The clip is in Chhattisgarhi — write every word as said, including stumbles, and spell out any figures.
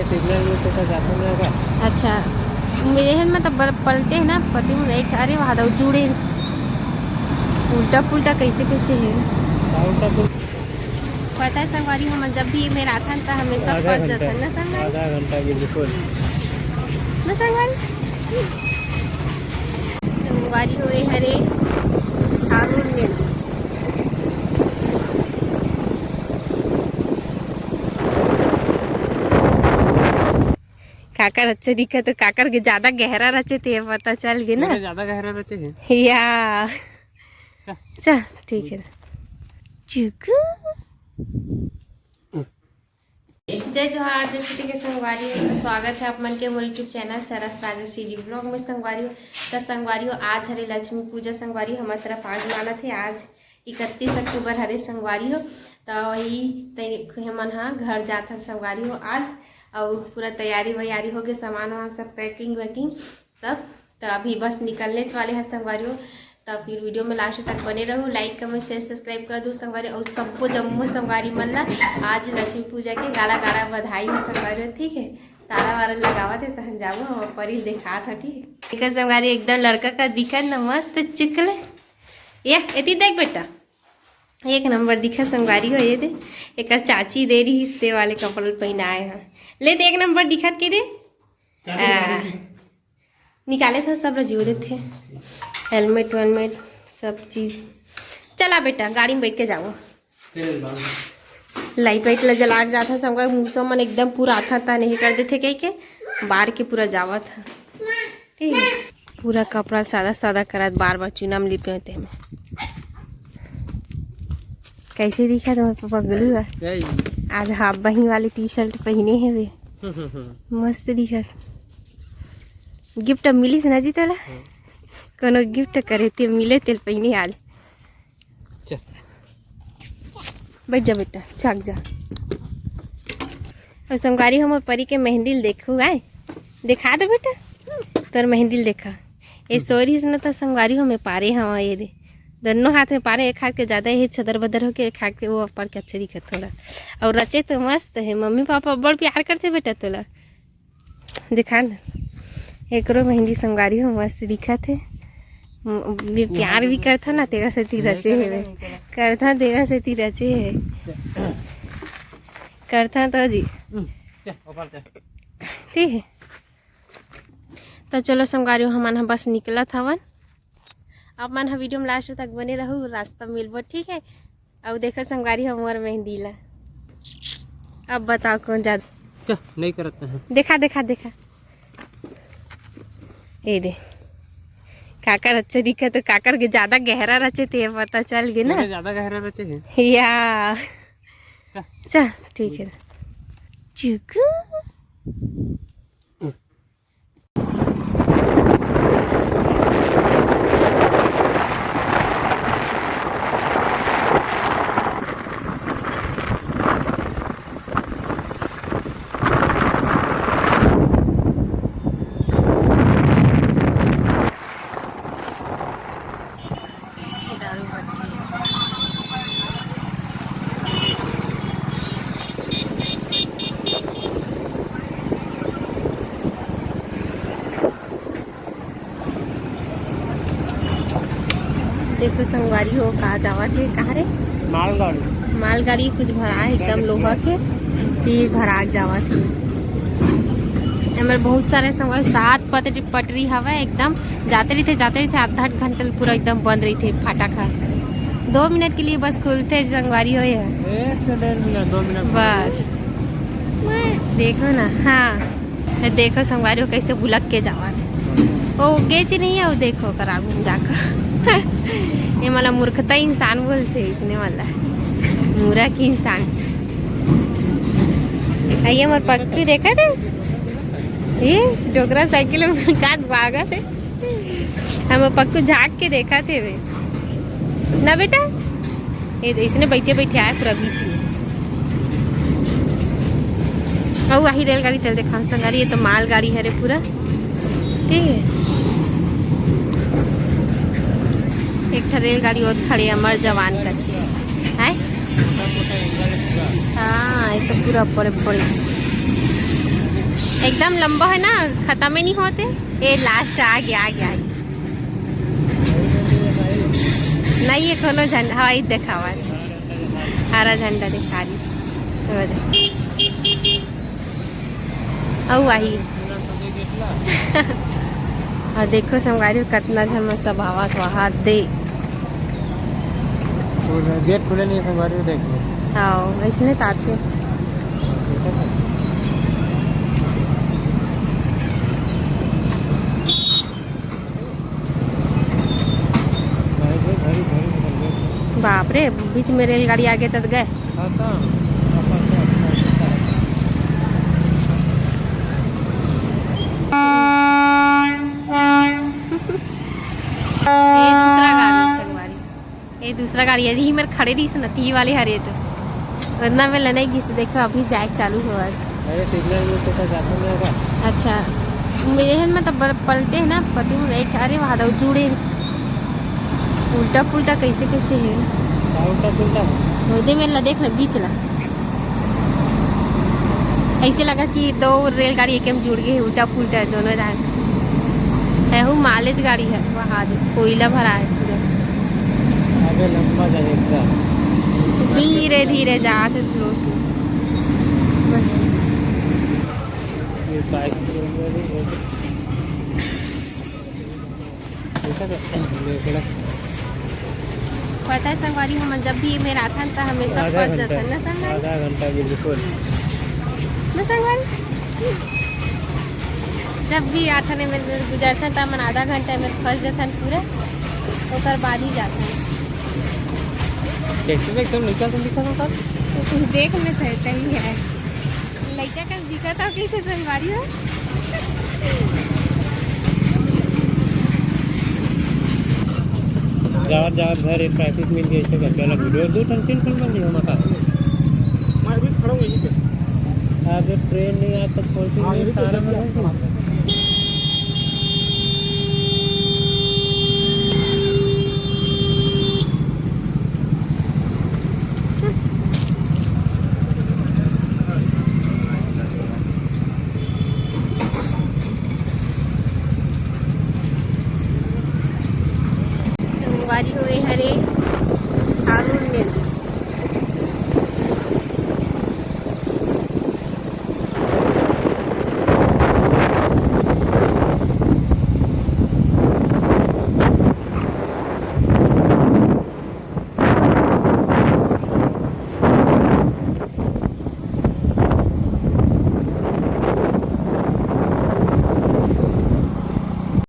सिग्नल में तो का जाता नहीं होगा। अच्छा, मेरे हेन में तो बर-, पलटे है ना, पलटे में एक, अरे वहाँ दो जुड़े, उल्टा पुल्टा कैसे कैसे है। हाँ, उल्टा पुल्टा। पता है संगवारी, हम जब भी ये मेरा था तो हमेशा आधा फंस घंटा। जाता है ना संगवारी। आधा घंटा बिल्कुल। ना संगवारी? संगवारी हो रे हरे, हारून में। काकर अच्छा दिखा तो काकर के ज्यादा गहरा रचे ते पता चल गए ना। मेरे ज्यादा गहरा रचे हैं। या। चल। चल, ठीक है। चुकू। जय जोहार, जय छत्तीसगढ़ के संगवारी हो, तो स्वागत है आप मन के मोर YouTube चैनल सरस राजा सीजी ब्लॉग में संगवारी हो। तो संगवारी हो, आज हरे लक्ष्मी पूजा संगवारी हो, हमारे तरफ आज मानत है, आज इकतीस अक्टूबर हरे संगवारी हो। तो वही ते हमन हा घर जात हन संगवारी हो आज, और पूरा तैयारी वैयारी हो गए, सामान वामान सब पैकिंग वैकिंग सब। तो अभी बस निकलने वाले हैं संगवारी हो। तो फिर वीडियो में लास्ट तक बने रहो, लाइक कमेंट शेयर सब्सक्राइब कर दो संगवारी, और सबको जम्मो संगवारी मन ला आज लक्ष्मी पूजा के गाड़ा गाड़ा बधाई हो संगवारी हो, ठीक है। तारा वारा लगावत है तहन जाबो, हम परी ल देखात ह, ठीक है। देखा संगवारी एकदम लड़का का दिखत न मस्त चिकले। ये एती देख बेटा, एक नंबर दिखा संगवारी हो, ये दे, एकर चाची दे रही इस्ते वाले कपड़ा पहिनाए ह। ले तो एक नंबर दिखत के दे। आ, निकाले था सब रजियो देथे, हेलमेट वेलमेट सब चीज। चला बेटा, गाड़ी में बैठ के जाओ। लाइट वाइट ला जला के जात ह, संगवारी मौसम मन एकदम पूरा आथा ता नहीं कर देथे कह के बार के पूरा जावत ह। ठीक है, पूरा कपड़ा सादा सादा करत बार बार चूना में लिपे होते में। कैसे दिखा तुम्हारे पगलू है? आज हाफ बही वाली टी शर्ट पहने है वे। मस्त दिखत। गिफ्ट मिलिस ना जी तोला? हाँ। कोनो गिफ्ट करे ते मिले तेल पहिने आज। चल। बैठ जा बेटा, झाक जा। और संगवारी हमर परी के मेहंदी ल देखू आए। देखा दे बेटा। तोर मेहंदी ल देखा। ए सोरिस न त संगवारी हमें पारे हवा ये दे। दोनों हाथ में पारे, एक हाथ के ज्यादा ही छदर बदर होके, एक हाथ के वो अब्बड़ के अच्छा दिखत थोड़ा। और रचे तो मस्त है, मम्मी पापा बड़ प्यार करते बेटा तोला। देखा न, एकरो मेहंदी संगवारी हो मस्त दिखत है। म-, भी प्यार भी करथा ना, तेरा सेती रचे हेवे। करथा, तेरा सेती रचे है। करथा तो जी। ठीक है। तो चलो संगवारी हो, हमन ह बस निकलत हवन। आप मन ह वीडियो में लास्ट तक बने रहू, रास्ता मिलबो, ठीक है। अब देखो संगवारी हो मोर मेहंदी ला। अब बताओ कौन ज्यादा क्या नहीं करते हैं। देखा, देखा, देखा। ए दे। काकर अच्छा दिखा तो काकर के ज्यादा गहरा रचे ते पता चल गए ना। मेरे ज्यादा गहरा रचे हैं। या। चल। चल, ठीक है। चुकू। देखो संगवारी हो, का जावत हे, कहाँ रे? मालगाड़ी। मालगाड़ी कुछ भरा है एकदम लोहा के, ती भरा जावत हे। हमर बहुत सारे संगवारी, सात पटरी, पटरी हवे एकदम, जाते रहिथे, जाते रहिथे, आधा घंटा ले पूरा एकदम बंद रहिथे फाटक ह। दो मिनट के लिए बस खुलथे संगवारी हो ये। एक से डेढ़ मिनट, दो मिनट। बस। देखो ना, हाँ। ये देखो संगवारी हो कैसे बुलक के जावत। वो गेच नहीं है, वो देखो ओकर आगू में जाकर। ये मला मूर्खता इंसान बोलते हैं, इसने वाला मूर्ख इंसान। आ ये मोर पक्कू देखा थे, ये डोकरा साइकिल में काट भागा थे। हम पक्कू झांक के देखा थे वे ना बेटा। ए, इसने बैठे बैठे आए पूरा बीच में। अउ आही रेलगाड़ी चल देखा संगवारी, ये तो मालगाड़ी हरे पूरा। ठीक है, एक ठा रेलगाड़ी और खड़े अमर जवान करके है। हाँ, ये तो पूरा बड़े बड़े। एकदम लंबा है ना, खत्म ही नहीं होते। ए, लास्ट आ गया, आ गया, आ गया। नहीं, ये कोनो झंडा, हवाई देखावा, हरा झंडा दिखा रही। वो दे। अउ आही। और देखो संगवारी, कतना झन मन सब आवत वहां दे। गेट खुले नहीं, संगवारी, देखो। हाँ, वैसने तो आथे। बाप रे, बीच में रेलगाड़ी आगे तक गए। ये दूसरा गाड़ी है संगवारी, ये दूसरा गाड़ी है, यही मेर खड़े रही से नती वाले हरे तो। उतना में लने गिस, देखो अभी जाए चालू हुआ। अरे, सिग्नल में तो जाता नहीं होगा। अच्छा, मेरे में तो बर-, पलटे है ना, पलटे में एक, अरे वहाँ तो जुड़े, उल्टा पुल्टा कैसे कैसे है। हाँ, उल्टा पुल्टा। ओदे में ला देख ना, बीच ला। ऐसे लगा कि दो रेलगाड़ी एक में जुड़ गए, उल्टा पुल्टा है दोनों राह। है वो मालेज गाड़ी है, वहाँ दे कोयला भरा है पूरा। आगे लंबा जाएगा। धीरे धीरे जात है, स्लो स्लो। बस। ये बाइक देखा था? पता है संगवारी, हम जब भी ये मेर आथन त हमेशा आधा फंस घंटा। जाथन ना संगवारी? आधा घंटा बिल्कुल। ना संगवारी, जब भी आथन ये मेर गुजरथन त हमन आधा घंटा में फंस जाथन पूरा, ओकर बाद ही जाथन। टैक्सी में एकदम लड़का तुम दिखा था। तो कुछ देख लेते हैं, सही है। लइका कस दिखत हव कहिथे संगवारी हो। जावत जावत घर एक ट्रैफिक मिल गया, इससे करके अलग वीडियो दो ठन तीन ठन बन गई हमारा। मैं भी खड़ा हूँ यहीं पे। आज ट्रेन नहीं, आज तक पहुंची हाँ, नहीं, यहीं पे सारा जब में भी है।